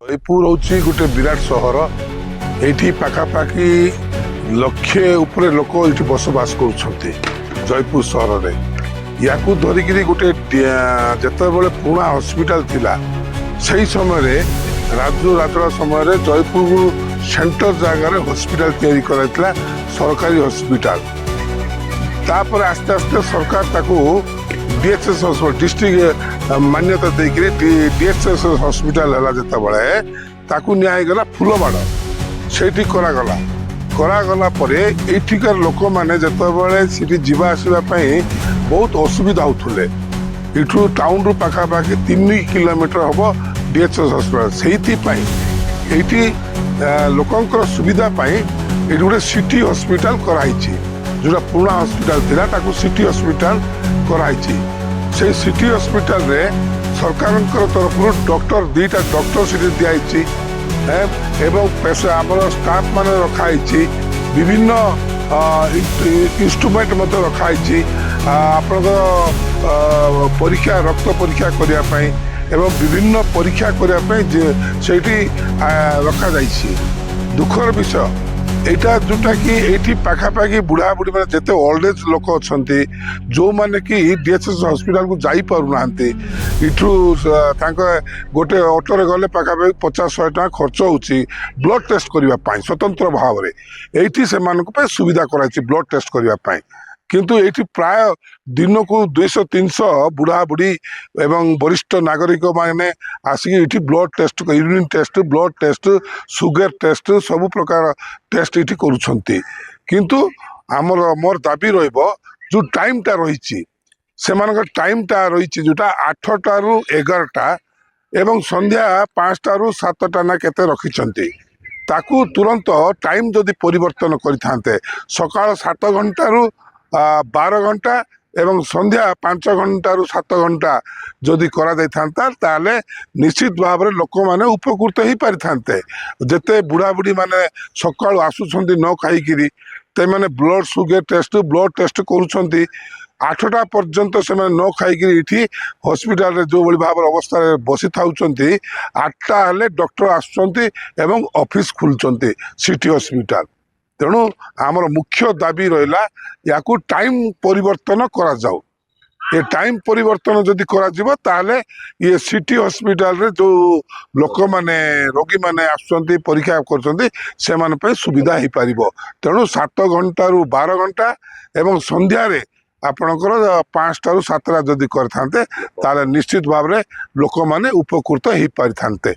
ଜୟପୁର ହେଉଛି ଗୋଟେ ବିରାଟ ସହର। ଏଇଠି ପାଖାପାଖି ଲକ୍ଷେ ଉପରେ ଲୋକ ଏଇଠି ବସବାସ କରୁଛନ୍ତି ଜୟପୁର ସହରରେ। ୟାକୁ ଧରିକିରି ଗୋଟେ ଯେତେବେଳେ ପୁରୁଣା ହସ୍ପିଟାଲ ଥିଲା, ସେଇ ସମୟରେ ରାଜୁ ରାଜଡ଼ା ସମୟରେ ଜୟପୁର ସେଣ୍ଟର ଜାଗାରେ ହସ୍ପିଟାଲ ତିଆରି କରାଯାଇଥିଲା, ସରକାରୀ ହସ୍ପିଟାଲ। ତାପରେ ଆସ୍ତେ ଆସ୍ତେ ସରକାର ତାକୁ ଡିଏଚଏସ୍ ଡିଷ୍ଟ୍ରିକ୍ଟ ମାନ୍ୟତା ଦେଇକିରି ଡିଏଚଏସ୍ ହସ୍ପିଟାଲ ହେଲା। ଯେତେବେଳେ ତାକୁ ନିଆ ହେଇଗଲା ଫୁଲବାଡ଼, ସେଇଠି କରାଗଲା। କରାଗଲା ପରେ ଏଇଠିକାର ଲୋକମାନେ ଯେତେବେଳେ ସେଠି ଯିବା ଆସିବା ପାଇଁ ବହୁତ ଅସୁବିଧା ହେଉଥିଲେ। ଏଠୁ ଟାଉନରୁ ପାଖାପାଖି 3 କିଲୋମିଟର ହେବ ଡିଏଚଏସ୍ ହସ୍ପିଟାଲ। ସେଇଥିପାଇଁ ଏଇଠି ଲୋକଙ୍କର ସୁବିଧା ପାଇଁ ଏଇଠି ଗୋଟେ ସିଟି ହସ୍ପିଟାଲ କରାହେଇଛି। ଯେଉଁଟା ପୁରୁଣା ହସ୍ପିଟାଲ ଥିଲା, ତାକୁ ସିଟି ହସ୍ପିଟାଲ କରାହେଇଛି। ସେଇ ସିଟି ହସ୍ପିଟାଲରେ ସରକାରଙ୍କର ତରଫରୁ ଡକ୍ଟର, ଦୁଇଟା ଡକ୍ଟର ସେଠି ଦିଆହେଇଛି ଏବଂ ଆମର ଷ୍ଟାଫ୍ ମାନେ ରଖାହେଇଛି। ବିଭିନ୍ନ ଇନଷ୍ଟ୍ରୁମେଣ୍ଟ ମଧ୍ୟ ରଖାହେଇଛି ଆପଣଙ୍କର ପରୀକ୍ଷା, ରକ୍ତ ପରୀକ୍ଷା କରିବା ପାଇଁ ଏବଂ ବିଭିନ୍ନ ପରୀକ୍ଷା କରିବା ପାଇଁ ଯେ ସେଇଠି ରଖାଯାଇଛି। ଦୁଃଖର ବିଷୟ ଏଇଟା, ଯୋଉଟା କି ଏଇଠି ପାଖାପାଖି ବୁଢ଼ା ବୁଢ଼ୀ ମାନେ, ଯେତେ ଓଲ୍ଡ ଏଜ୍ ଲୋକ ଅଛନ୍ତି, ଯେଉଁମାନେ କି ଡିଏଚଏସ୍ ହସ୍ପିଟାଲକୁ ଯାଇପାରୁନାହାନ୍ତି। ଏଠୁ ତାଙ୍କ ଗୋଟେ ଅଟୋରେ ଗଲେ ପାଖାପାଖି 50-100 ଟଙ୍କା ଖର୍ଚ୍ଚ ହେଉଛି ବ୍ଲଡ୍ ଟେଷ୍ଟ କରିବା ପାଇଁ। ସ୍ୱତନ୍ତ୍ର ଭାବରେ ଏଇଠି ସେମାନଙ୍କ ପାଇଁ ସୁବିଧା କରାଯାଇଛି ବ୍ଲଡ୍ ଟେଷ୍ଟ କରିବା ପାଇଁ। କିନ୍ତୁ ଏଇଠି ପ୍ରାୟ ଦିନକୁ 200-300 ବୁଢ଼ା ବୁଢ଼ୀ ଏବଂ ବରିଷ୍ଠ ନାଗରିକ ମାନେ ଆସିକି ଏଇଠି blood test, urine test, blood test, sugar test, ସବୁ ପ୍ରକାର ଟେଷ୍ଟ ଏଇଠି କରୁଛନ୍ତି। କିନ୍ତୁ ଆମର ମୋର ଦାବି ରହିବ, ଯେଉଁ ଟାଇମଟା ରହିଛି, ସେମାନଙ୍କ ଟାଇମଟା ରହିଛି ଯେଉଁଟା 8ଟାରୁ 11ଟା ଏବଂ ସନ୍ଧ୍ୟା 5ଟାରୁ 7ଟା ନା କେତେ ରଖିଛନ୍ତି, ତାକୁ ତୁରନ୍ତ ଟାଇମ ଯଦି ପରିବର୍ତ୍ତନ କରିଥାନ୍ତେ, ସକାଳ 7 ଘଣ୍ଟାରୁ 12 ଘଣ୍ଟା ଏବଂ ସନ୍ଧ୍ୟା 5 ଘଣ୍ଟାରୁ 7 ଘଣ୍ଟା ଯଦି କରାଯାଇଥାନ୍ତା, ତାହେଲେ ନିଶ୍ଚିତ ଭାବରେ ଲୋକମାନେ ଉପକୃତ ହେଇପାରିଥାନ୍ତେ। ଯେତେ ବୁଢ଼ାବୁଢ଼ୀ ମାନେ ସକାଳୁ ଆସୁଛନ୍ତି ନ ଖାଇକିରି, ସେମାନେ blood sugar test, blood test କରୁଛନ୍ତି। 8ଟା ପର୍ଯ୍ୟନ୍ତ ସେମାନେ ନ ଖାଇକିରି ଏଇଠି ହସ୍ପିଟାଲରେ ଯେଉଁଭଳି ଭାବରେ ଅବସ୍ଥାରେ ବସିଥାଉଛନ୍ତି, 8ଟା ହେଲେ ଡକ୍ଟର ଆସୁଛନ୍ତି ଏବଂ ଅଫିସ ଖୋଲୁଛନ୍ତି ସିଟି ହସ୍ପିଟାଲ। ତେଣୁ ଆମର ମୁଖ୍ୟ ଦାବି ରହିଲା, ୟାକୁ ଟାଇମ ପରିବର୍ତ୍ତନ କରାଯାଉ। ଏ ଟାଇମ ପରିବର୍ତ୍ତନ ଯଦି କରାଯିବ, ତାହେଲେ ଇଏ ସିଟି ହସ୍ପିଟାଲରେ ଯେଉଁ ଲୋକମାନେ, ରୋଗୀମାନେ ଆସୁଛନ୍ତି, ପରୀକ୍ଷା କରୁଛନ୍ତି, ସେମାନଙ୍କ ପାଇଁ ସୁବିଧା ହେଇପାରିବ। ତେଣୁ 7 ଘଣ୍ଟାରୁ 12 ଘଣ୍ଟା ଏବଂ ସନ୍ଧ୍ୟାରେ ଆପଣଙ୍କର 5ଟାରୁ 7ଟା ଯଦି କରିଥାନ୍ତେ, ତାହେଲେ ନିଶ୍ଚିତ ଭାବରେ ଲୋକମାନେ ଉପକୃତ ହେଇପାରିଥାନ୍ତେ।